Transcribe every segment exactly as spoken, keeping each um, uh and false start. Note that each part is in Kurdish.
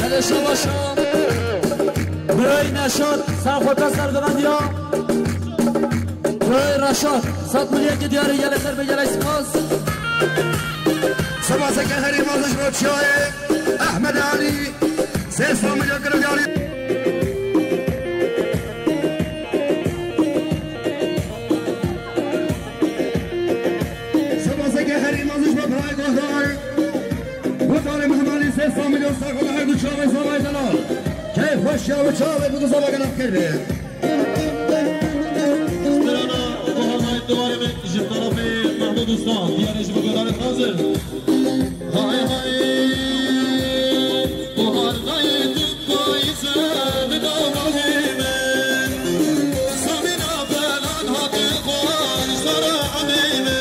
Hele şabaşa. Birayî Neşat, ser xwe te sergirand ya. Birayî Reşat, sed milyon diyarî gelek ser be gelek spas. Spas eke herî mezin ji bo çiyayê Ehmed Alî, sê sed milyon kilo diyarî. Spas eke herî mezin ji bo birayê Gohdar. Godarê Mehmalî sê sed milyon serxwe her du çavê zavayê delal. Keyf xweş ya û çavê bi du zava gelek kir be. Strana Gohar Nayê Diwarê me ji terefê Mehmûd Usta diyarê ji bo Godarê hazir. Hay hay, Gohar Nayê tu payîze bi dawahê me. Samîna belan hate xweş zara emeyne.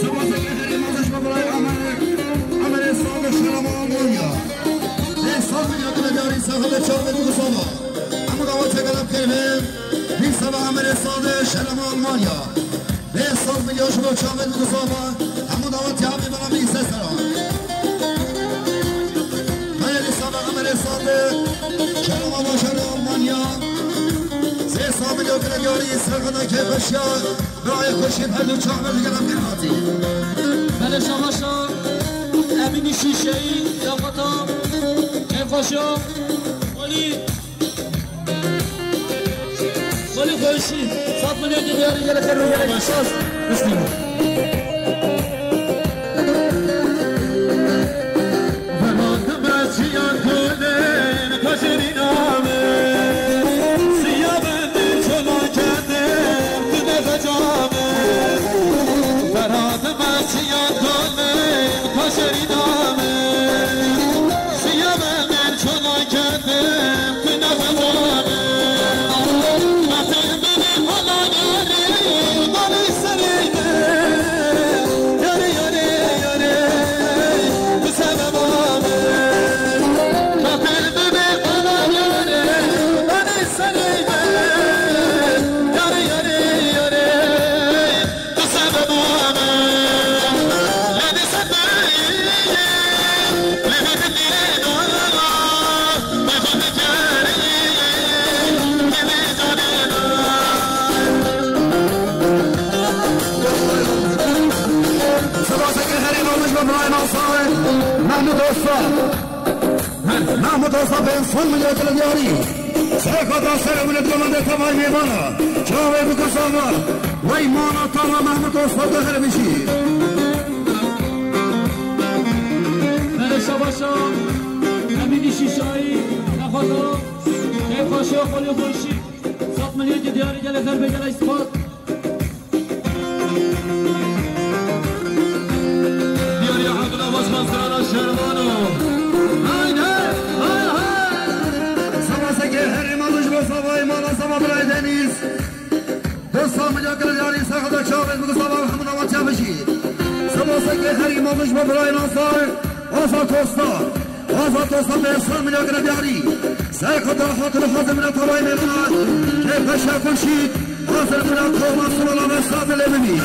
Spas eke herî mezin ji bo birayê Amerê, Amerê Sade Şerema Almanya. Sê sed milyon kilo diyarî serxwe de çavê bi du zava. Hemû dawetê gelek kir be. Dîsa ve Amerê Sade Şerema Almanya. Sê sed milyon ji bo çavê bi du zava. Hemû dawetê Amê bela bi îse sera. Hayalî Sade Amerê Sade Şerema Başarı Almanya. Sê sed milyon kilo diyarî serxwe de keyf xweş ya. Birayê xweşî her du çavê bi gelek kir hatî. Bele şabaşa Emînî Şîşeyî, Zafata, Keyfxweşa, Walî, Walî Xweşî, sed milyon diyarî gelek her gelek şans. Biştî. Ferhat Mesciyan Gulên Kaşerîna me, Siya Bendê Çola Kedem, tu ne xeca me. Ferhat Mesciyan Gulên Kaşerîna me, Siya Bendê Çola Kedem, tu ne xeca me. Bextê bibê ala yarê, balê serê me. Yarê, yarê, yarê. Bi sebeba me. Bextê bibê ala yarê, balê serê me. Yarê, yarê, yarê. Bi sebeba me. Lê di ser te yê, lê vê dilê da. Spas eke herî mezin ji bo birayê Nasar, Mehmûd Usta. Mehmûd Usta pênc sed milyon kilo diyarî. Serxwe de ser ewilê diyalê tevayî mêvana. Çavê bi du zava. Wey mala tava Mehmûd Usta, tu her bijî. Bele şabaşa Emînî Şîşayî, Nexweto, Keyfxweşa, Xwelê Xweşî. Sed milyon diyarî gelek her be gelek spas. Diyarî Abdullah Başkan Sırada Şervano. Haydi, hay hay. Spas eke herî mezin ji bo zavayê mala zava birayê Deniz. Du sed milyon kilo diyarî serxwe de çavê bi du zava hemû dawetiya bijî. Spas eke herî mezin ji bo birayê Nasar, Azat Usta. Azat Usta pênc sed milyon kilo diyarî. Serxwe de hatin hazir bûne tevayî mêvana. Keyfxweşa Xurşîd. Hazir bûne Thomas Rola ve Sadê lê bibî.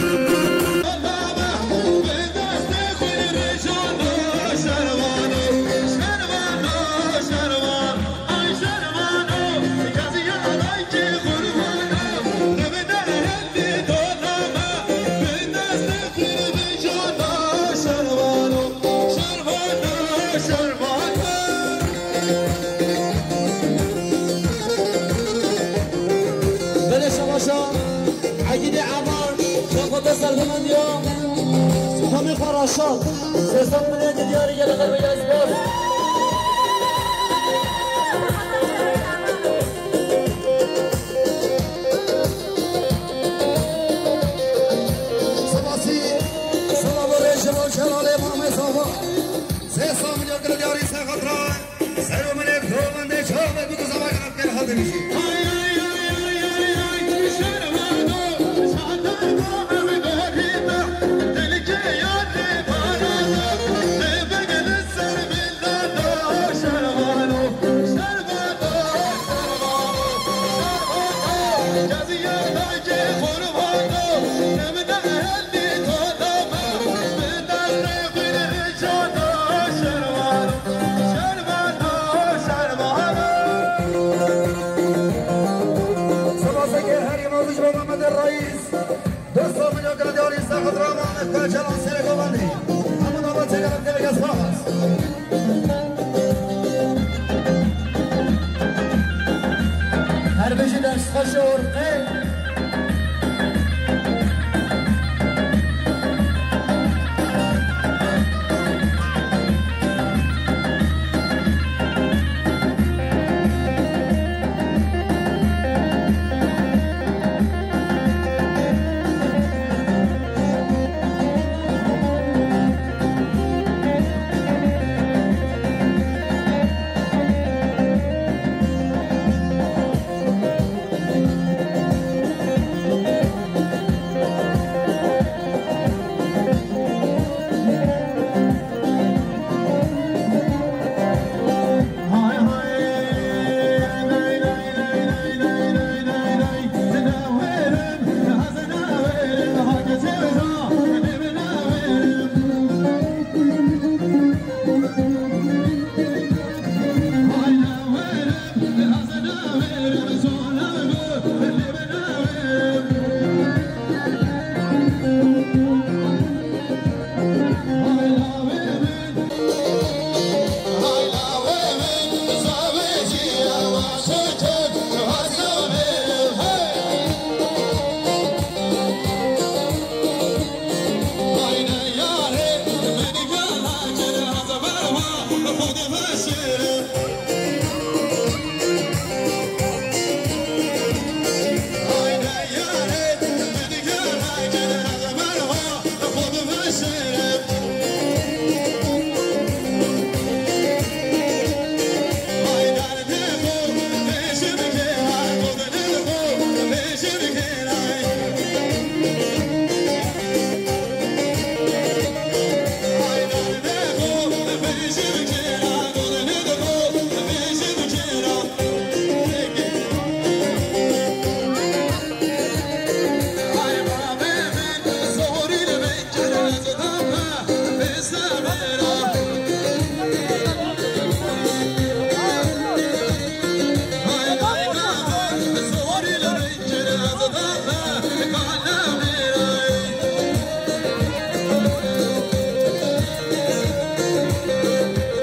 Paraşat. Sesat milletê diyarî geldi, qelbê geldi, spas. Spasî, selav û rêz ji bo Celalê Mamê Zava. Sê sed milyon gilê diyarî ser xatira. Ser û milê dovendê çavê ku tu zava gerek kir hate bijî. Sipaseke herî mezin ji bo Mehmedê Reîs. Du sed milyon gilê diyarî ser xatira Mehmed Koçelan serê govendî. Hemû davetê gelek gelek ez spas. Her bijî dest xweş û rixê.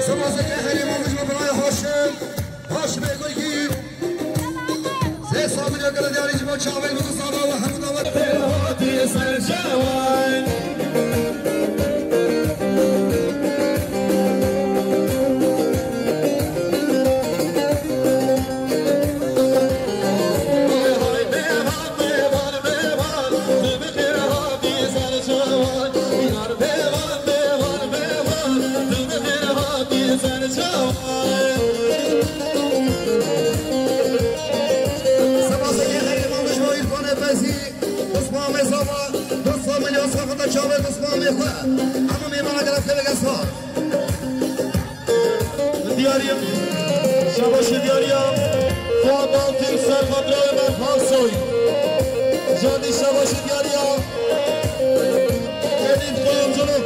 Sipaseke herî mezin ji bo birayê Haşim. Haşimê Gulgîn. Sê sed milyon gilê diyarî ji bo çavên ku tu zava û hemû davet. Hatî ser çawan. Sipaseke herî mezin ji bo Îrfanê Fezî, Osman Mêzava, du sed milyon saxata çavê Osman Mêxwe. Hemû mêvana gelek gelek spas. Diyarî, şabaşê diyarî ya Fuat Altın ser xatira Ömer Falsoy. Candî şabaşê diyarî ya Elîf Kuyumculuk.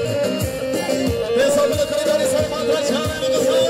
Hesabını kırıkları ser xatira Çağrı Mısır'ı.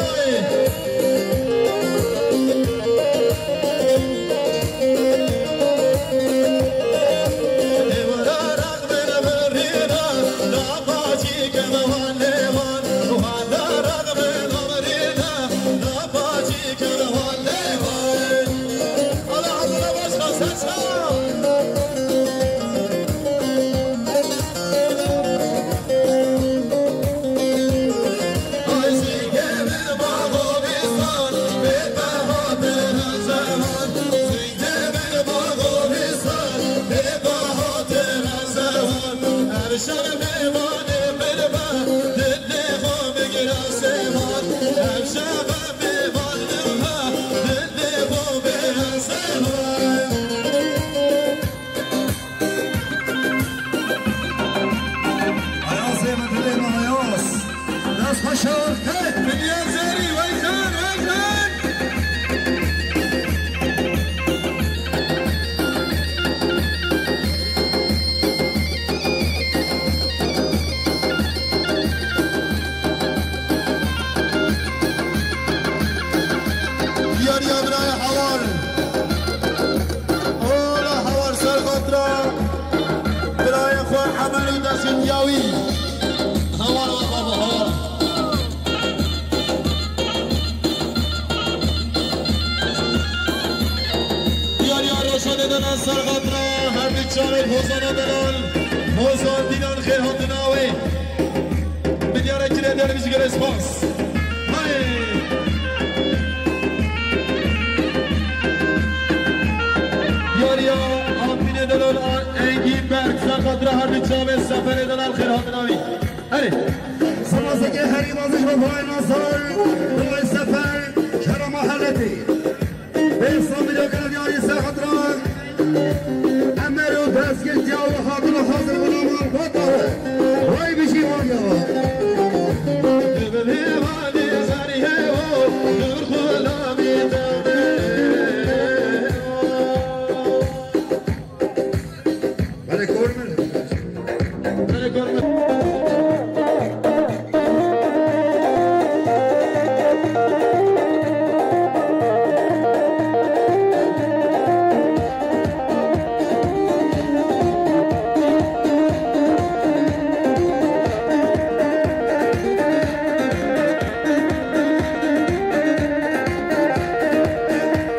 Paşa Ortak. Dinya Zerî, vay xan, vay xan. Diyariya birayê Hawar. Ola Hawar ser xatira birayê xwe Emelî Deşîn Yawî. Hawar, Hawar, Hawar, Hawar. Diyariya roşanê de ne ser xatira her du çavên hozana delal, hozan dînan xêr hatina wê. Milyara kile derviş gere spas. Hayê. Diyariya Antînê delal Engîn Berk ser xatira her du çavên Seferê delal xêr hatina wî. Herê. Sipaseke herî mezin ji bo birayê Nasar, birayê Sefer, Kerema Heletê. Bê samîlokana diyarî ser xatira Emer û destgirtiya we hatine hazir bûna man xwe dawe. Way bijî waliya we. Belê kor min. Belê kor min.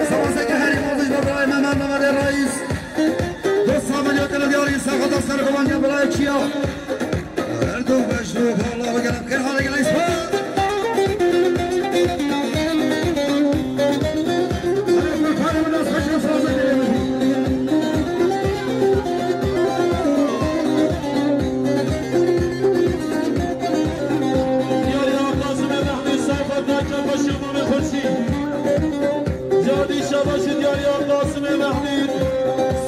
Sipaseke herî mezin ji bo birayê Mehmet, Mehmetê Reîs. Dost Samuel Yökele diyarî sexata serxwebandiya birayê Çiya. Her du beş û bala ve gelem kir hale gelen ispat. Diyarî Qasimê Mehmî sexata çapaşi Mamê Xurşî. Diyarî şabaşî diyarî Qasimê Mehmî.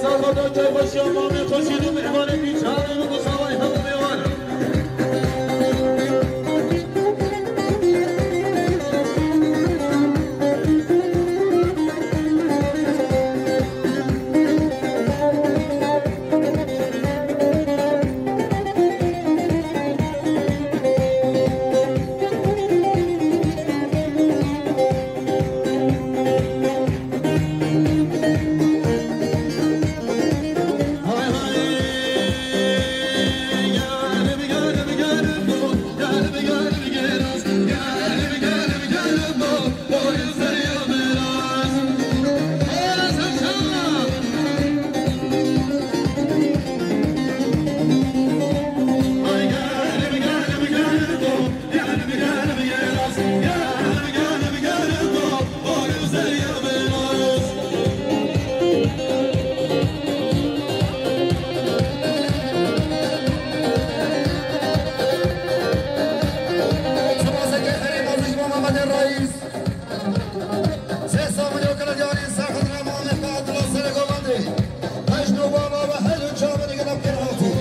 Sexata çapaşi Mamê Xurşî du mihmanê dî çavê min bu savay hemû mêwan. Sê Samuel Okela diyarî ser xatirê Mamê Abdullah Serê Govendê. Pejn û bala ve her du çavê digel em kir hatî.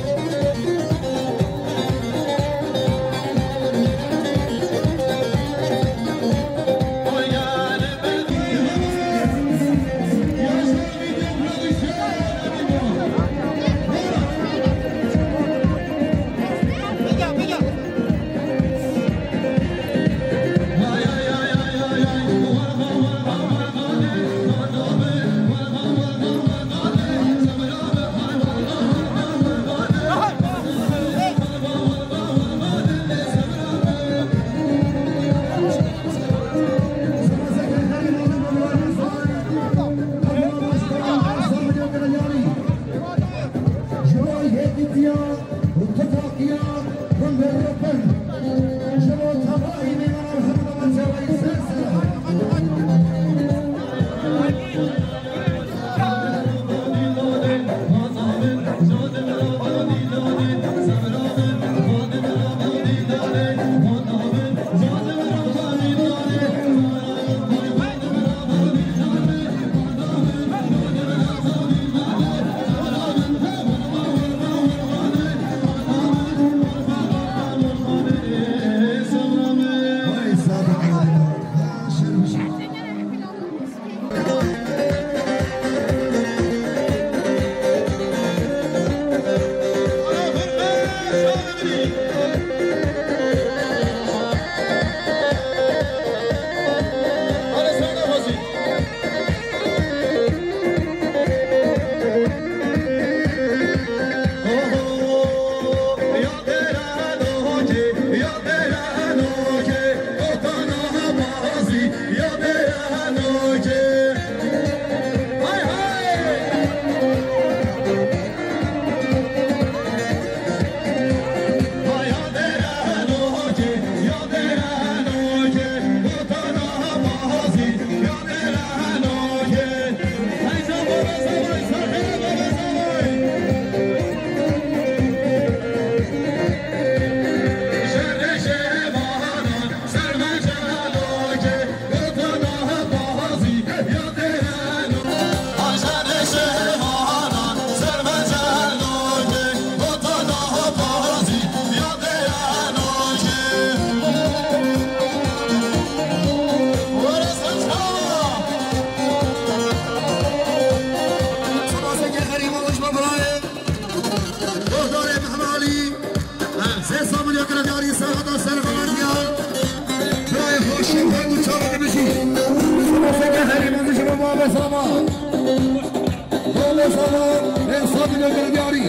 Diyarî.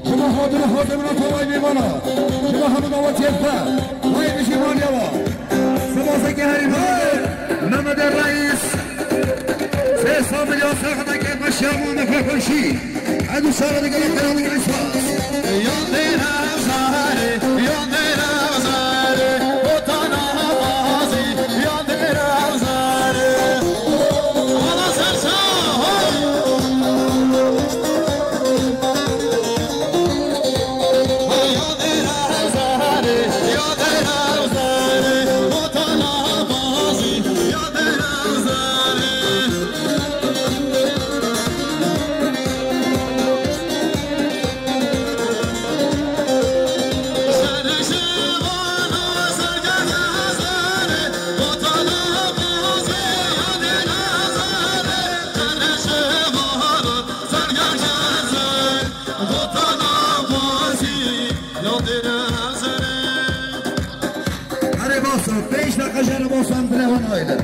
Ji bo hatina xwazê min a tevayî mêvana. Ji bo hemû dawetiyên xwe. Vay bijî maliya wa. Sibaseke herî mezin. Mehmedê Reîs. Sê sed milyon serxedekê meşiya bû mikrofon şî. Hemû sala digel Xêra digel spas. Yan dêra zarê, yan dêra zarê, botana bazî, yan dêra zarê. Ala sersa, ho! Yan dêra zarê, yan dêra zarê, botana bazî, yan dêra zarê. Erê baso, pênc deqe jere baso em telefon hayde.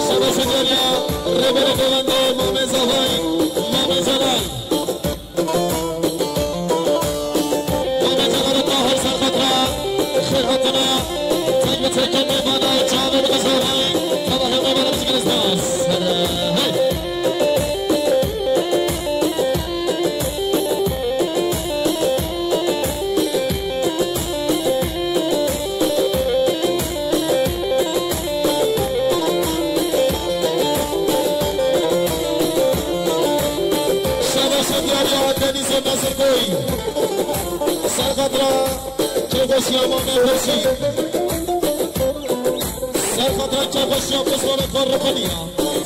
Şerefe Derya, Rêberê Govendê, Mamê Zavay, Mamê Zelal. Mamê Zelal û Tahir Serxatra, xêr hatine. Taybeteke mêvana, çavê bi Zavay, tevahê mêvana bisikiriz nas. Hey! Xweşiya mamê xweşî. Ser xatira çaxweşiya pismana xwe rixiniya.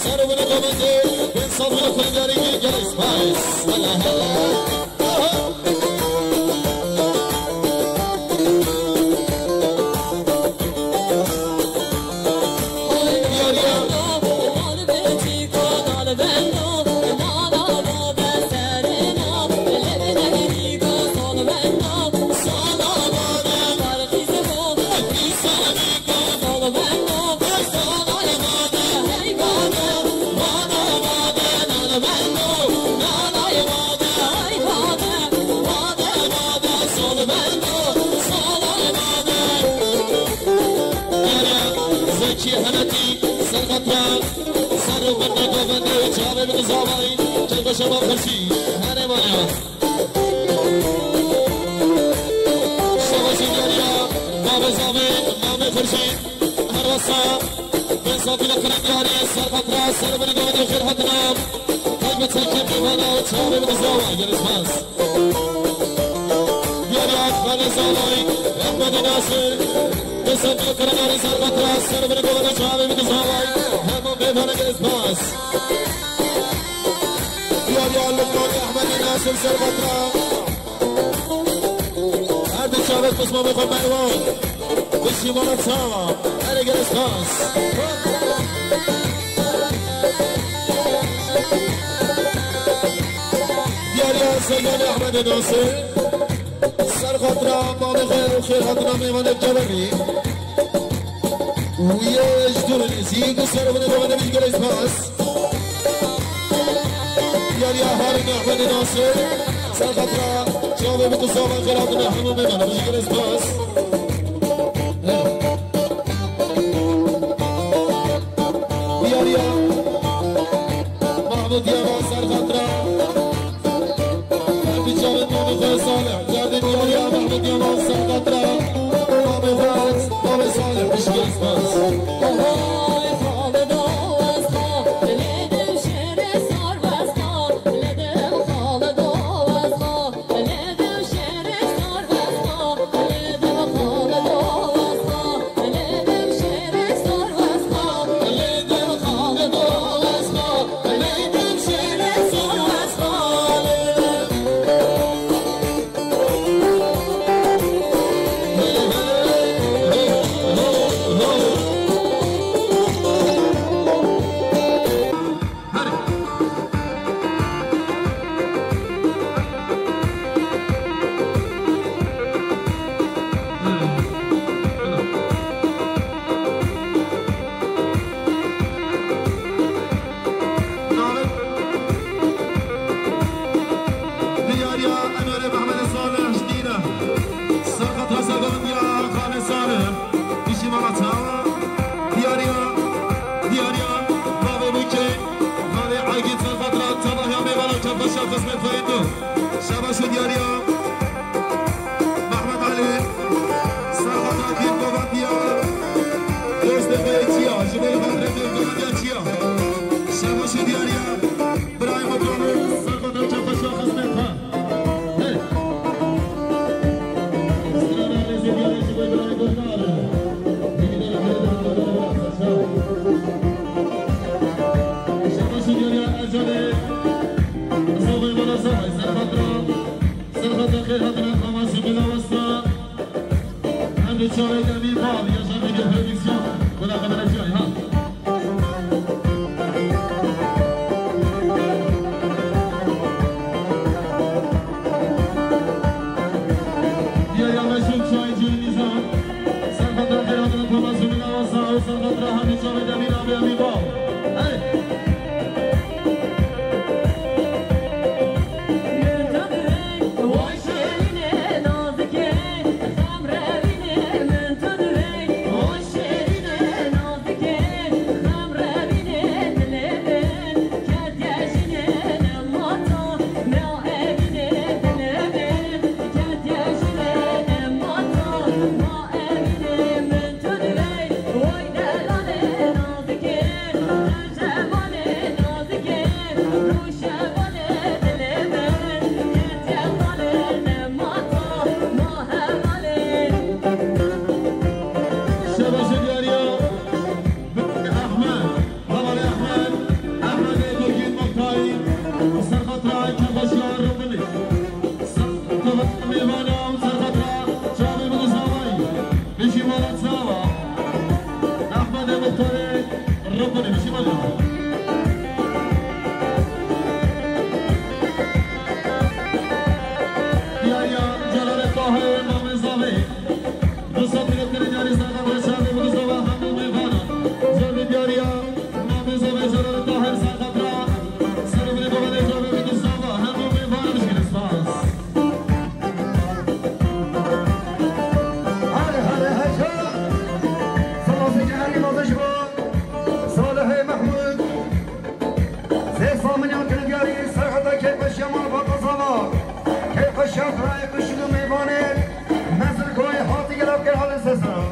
Ser û binê komendê bên sal wîna xwendiyarî gelek spas. Hela hela. Aha. Diyar ya. Zekî Henetî, ser xatra, ser û bende govende, çavê min zavayî, çekoşa ma xurşî, herê maya. Şabaşî diyariya, mavê zavê, mavê xurşî, her wesa, bên safî li qirendiyarî, ser xatra, ser û bende govende, xêr hatina. Qelbê çekê mêvana, çavê min zavayî, gelê spas. Diyariya Xalê Zalay, Ehmedê Nasir, Qisem Yekirina Rêzar Batra, ser biri govende çavê min zavay, hemû mêvanê gelê spas. Diyariya Luqmanê Ehmedê Nasir ser Batra. Her di çavê qisma xwe mêvan. Piştî mala çawa, erê gelê spas. Diyariya Seydanê Ehmedê Nasir. Ser xatira malê xwe û xêr hatina mêvanê Ceverî. Wî yê ji dûr û nêzîk û ser û binê mêvanê bijî gelek spas. Diyariya Harîn Ehmedê Nasir. Ser xatira çavê min ku zavan xêr hatina hemû mêvanê bijî gelek spas. Diyariya Mahmud Yaman ser xatira. Em bi çavên mamê xwe Salih, cardê diyariya Mahmud Yaman ser xatira. Mamê xwe, mamê Salih, pişkê spas. Diyariya Enwerê Mehmedê Salih ji Dîne. Serqet Hezegand ya Xalê Salih. Piştî mala çawa? Diyariya, diyariya, bavê Bûkê, bavê Egîd, ser xatira tevahiya mêvana kevxweşiya xizmêt xwe yê tu. Şabaş û diyariya Mehmet Elî, ser xatira kîr govend ya, dostê xwe yê çiya, ji bo xatirê kîr govend ya çiya. Şabaş û diyariya birayê xwe Kamil, ser xatira kevxweşiya xizmêt xwe. Diyariya Celalê Tahir, Mamê Zavê. Du sed milyonkirê diyarî serqet re çavê biguzava hemû mêvanan. Zor bi diyariya Mamê Zavê Celalê Tahir serqet re. Serê binê govendê çavê biguzava hemû mêvanan bişkîne spas. Hare hare heja. Sipasê herî mezin ji bo Salihê Mehmûd. Sê sed milyon kirin diyarî serheta keyfeşiya mal baqazava. Keyfeşiya birayê Xweşîd û mêvanê Mezirgoyê hatî gelap kir halê sesera.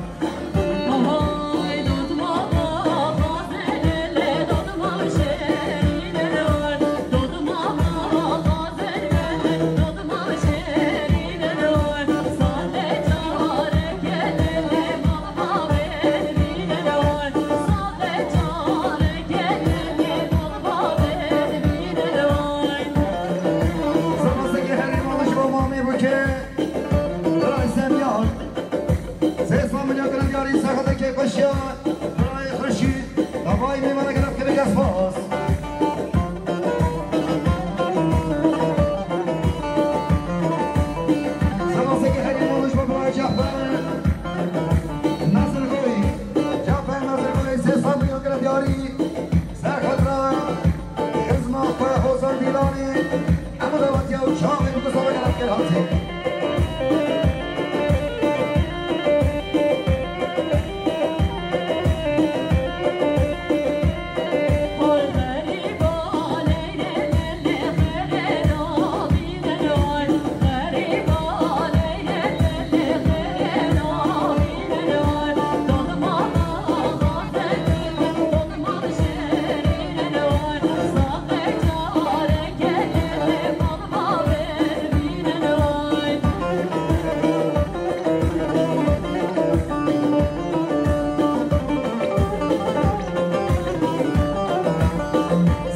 Sipaseke herî mezin ji bo mamê bûke. Birayê Semiyar. Sê sed milyon kirin diyarî serheta keyfeşiya. Birayê Xweşîd. Davayî mêvanek revkirê spas. Sipaseke herî mezin ji bo birayê Cafer Mezirgoyî. Cafer Mezirgoyî sê sed milyon kirin diyarî serheta xizma xwe Hozan Dîlanî. Hemû dawetiya û çavên ku sava gelap kir hatî.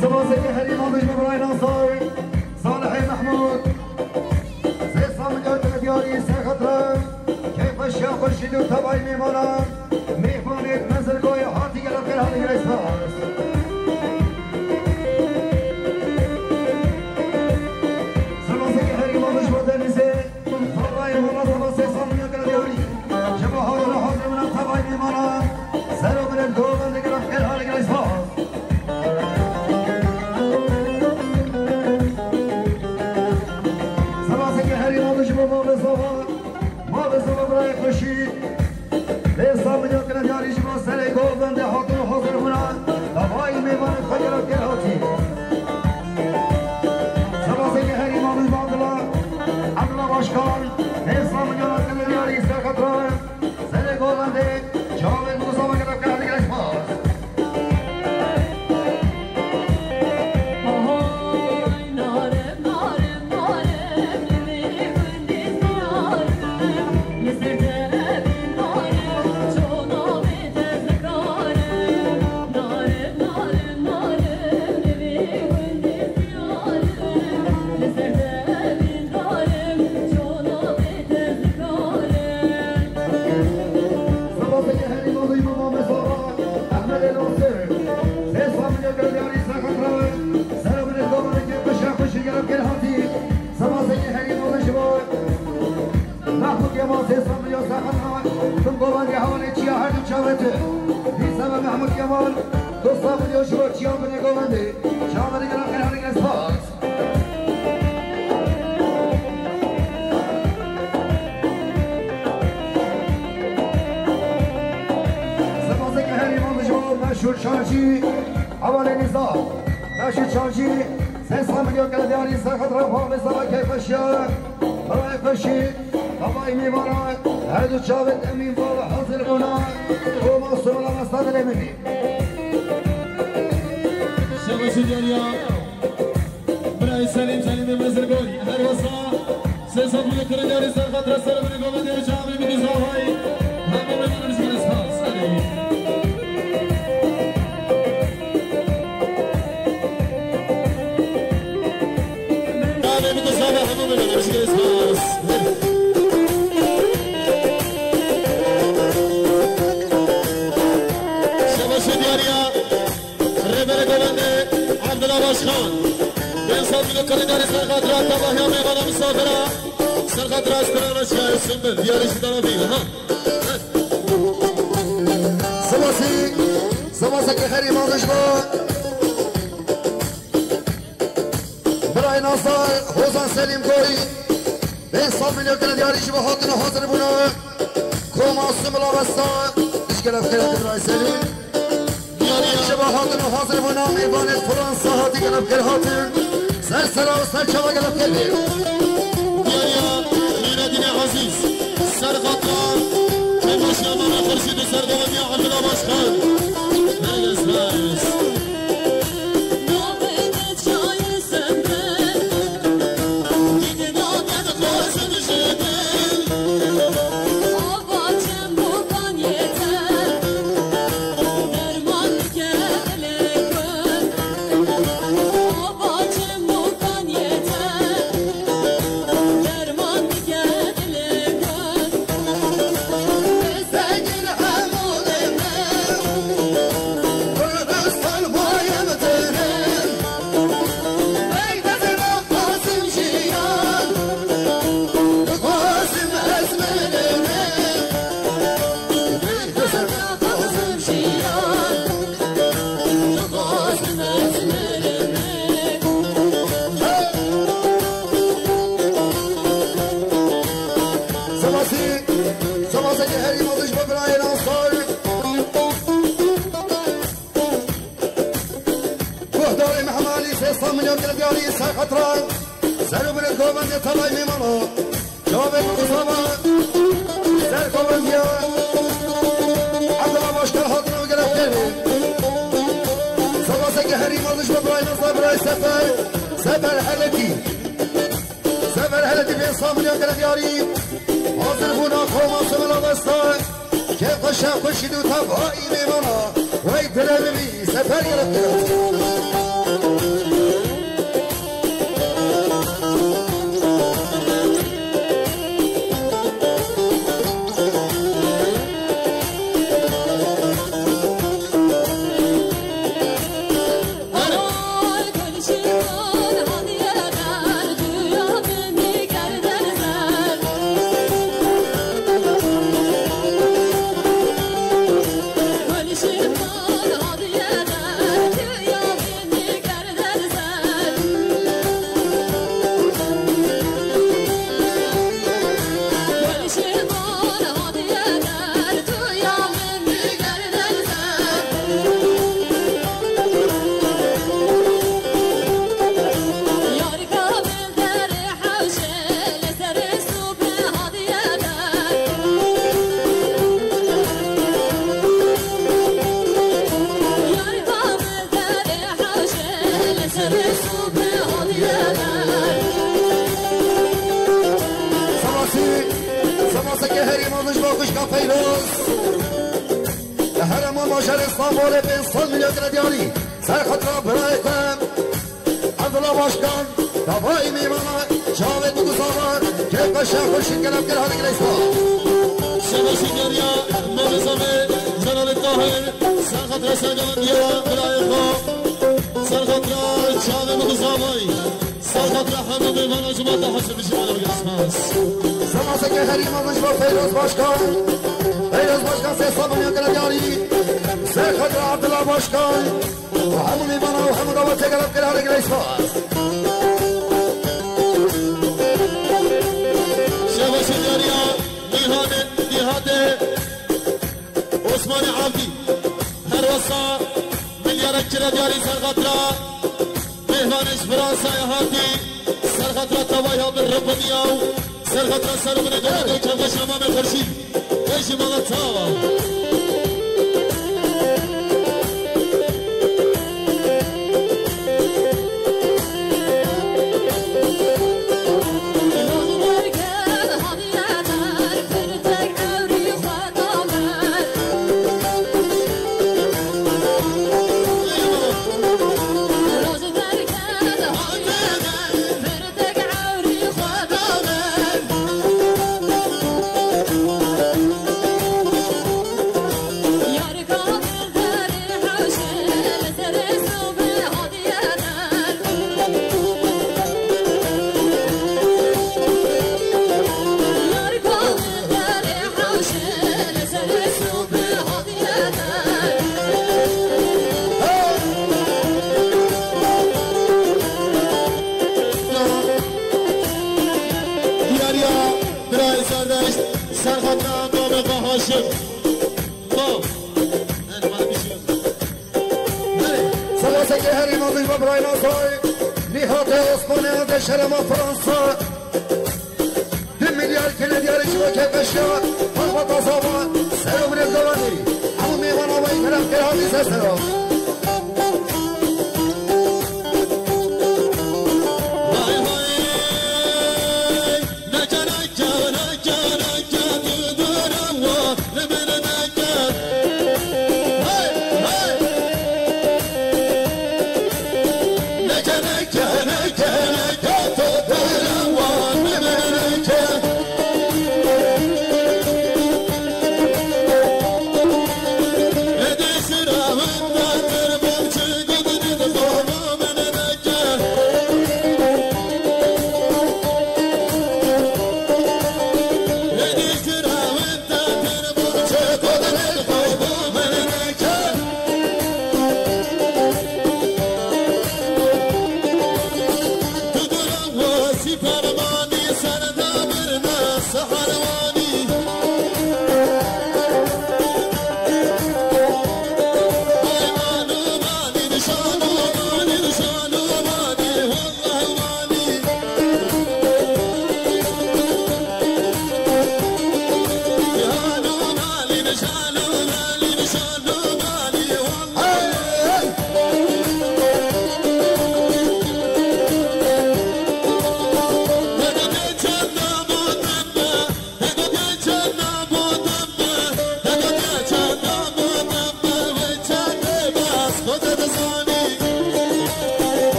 Sipaseke herî mezin ji bo birayê Nasir, Salihê Mehmûd. Sê sed milyon kirin diyarî serheta keyfeşiya Xweşîd û tevayî mêvanan. Mêvanê Mezirgoyê hatî gelap kir halê girê spas. Sipaseke herî mezin ji bo Denîzê. Vallahi, vallahi, vallahi, sê sed milyon kirin diyarî. Ji bo hawara hazir bûna tevayî mêvanan. Ser û binê govendê gelap kir halê girê spas. Sipaseke herî mezin ji bo Mavê Zava. Mavê Zava birayê Xweşîd. Sê sed milyon kirin diyarî ji bo serê govendê hatin û hazir bûna. Davayî mêvanê xwe gelap kir hatî. Sipaseke herî mezin ji bo Abdullah. Abdullah Başkan. Sê sed milyon kirin diyarî serheta serê govendê çavên ku sava gelap kir hatî gelek spas. Sipaseke herî mezin ji bo Mame Sara, Ehmedê Nasir. Sê sed milyon kirin diyarî serheta. Ser û binê govendê keyfeşiya Xweşîd gelap kir hatî. Sipaseke herî mezin ji bo Mehmûd Kemal sê sed milyon serheta. Tim govendê hevalê çiya her du çavê tu. Dîsa me Mehmûd Kemal du sed milyon ji bo çiya binê govendê. Çavê gelap kir halê girê spas. Sipaseke herî mezin ji bo Meşhûr Çavcî, hevalê Nîza. Meşhûr Çavcî, sê sed milyon kirin diyarî serheta Mavê Zava keyfeşiya. Birayê Xweşîd, tevayî mêvanan, her du çavên Emîn Baba hazir bûna. Koma Sumela Mesta dilê min bî. Şebaşê diyariya. Birayê Selîm, Selîmê Mezirgoyî, her wesa sê sed milyon kirin diyarî serheta ser û binê govendê û çavê min dîsa vayî. Hemû mêvanan bişkîne spas. Erê. Çavê min dîsa vayî, hemû mêvanan bişkîne spas. Şebaşê diyariya. Bila Başkan. Bênsa Mîlo Kirîdarî ser xatira tevahiya mêvana misafira. Ser xatira strana çiyayê Sumbul. Diyarî ji dana bî. Ha. Sivasî, sivaseke herî mezin ji bo birayê nasdar Hozan Selîm Gorî. Bênsa Mîlo Kirîdarî ji bo hatin û hazir bûna. Koma Sumbul Avesta. Ji gelek xêr hatin birayê Selîm. Ji bo hatin û hazir bûna mêvanê Fransa hatî gelek xêr hatin. Ser sera û ser çava gelek xêr bê. Diyariya Nûreddînê Ezîz, ser xatira kêfxweşiya mama Xurşîd û serdewamiya Abdullah Başkan. Her kes, her kes. Sivasî, sivaseke herî mezin ji bo birayê nasdar. Guhdarê Mehmed Alî sê sed milyon gel diyarî ser xatira. Ser û binê govendê tevayî mêvana. Çavê bi qisava. Ser govendiya. Abdullah Başkan hatine û gelek xêr bê. Sivaseke herî mezin ji bo birayê nasdar birayê Sefer. Sefer Heletî. Sefer Heletî bê samiliya gele diyarî. Hazir bûna koma Sumbul Avesta. Kêfxweş e xurşîd û tevayî mêvana. Wey dilê min bî Sefer gele diyarî. Sivasî, sivaseke herî mezin ji bo xwişka Peyroz. Li herêma bajarê Stenbolê pênc sed milyon gele diyarî. Ser xatira birayê xwe Abdullah Başkan, davayî mêvana, çavê tu guzava, kêfxweş e xurşîd gelek xêr hate gileysa. Şebaşî diyariya, Mamezavê, Celalê Tahir, ser xatira sergevendiya, birayê xwe, ser xatira çavê min guzavayî. Ser xatira hemû mêvana ji me te hesibî ji me re bigire spas. Semaseke herî mezin ji bo Peyroz Başkan. Peyroz Başkan sê sed milyon gele diyarî. Ser xatira Abdullah Başkan. Û hemû mêvana û hemû dawetê gele bigire hate gire spas. Şebaşê diyariya Nîhadê, Nîhadê Osmanê Abdî. Her wesa Milyarek kire diyarî ser xatira mêvanê ji Fransayê hatî, ser xatira tevaya bi ribiniya û ser xatira ser û binê dewletê û kevxweşiya Mamê Xurşîd. Bêjî mala çawa. Herî mezin ji bo birayê Nasay, Nîhatê Osmanê, erdê şerema Fransa. Du milyar kile diyarê ji bo kêfeşiya malbata Zava, ser û binê Gawanî. Hemû mêvana wê gelek xêr hatî ser sera.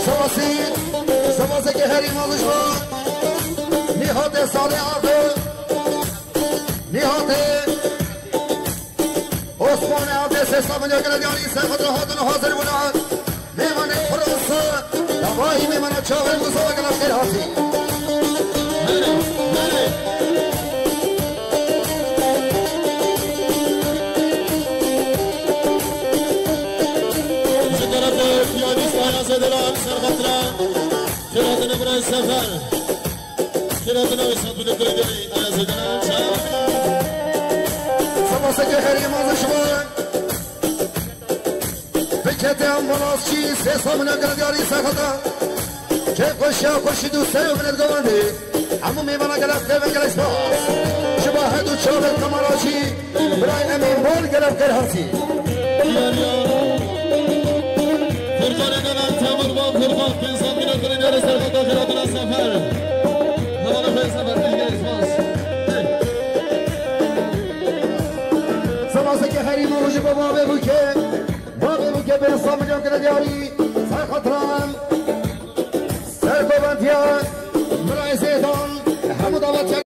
Sivasî, sivaseke herî mezin ji bo Nîhatê Salê Ardê, Nîhatê Osmanê, erdê sê sed milyon kile diyarî ser xwe hatin û hazir bûne. Mêvanê Fransa, davayî mêvana çaxê Musa gelek xêr hatî. Berê, berê. Ji terefê piyanîst Ayazê Delal ser xatira Firatine Birayê Sefer. Firatine Ayazê Delal. Sivaseke herî mezin ji bo Bikete ambalajçî sê sed milyon kile diyarî ser xwe de. Kêf xweşiya xweşî dû ser û binê govendê. Hemû mêvana gelek xêr ve gelek spas. Ji bo her du çavên kameracî, birayê Emîn Bol gelek xêr hatî. Diyariya Furkanê Nenan Temur Van Furkan, pênc sed milyon kile diyarî ser xwe de, Firatine Sefer. Hevala xwe Sefer, gelek spas. Sivaseke herî mezin ji bo bavê bûke. Bavê bûke pênc sed milyon kile diyarî. Ser xatiran.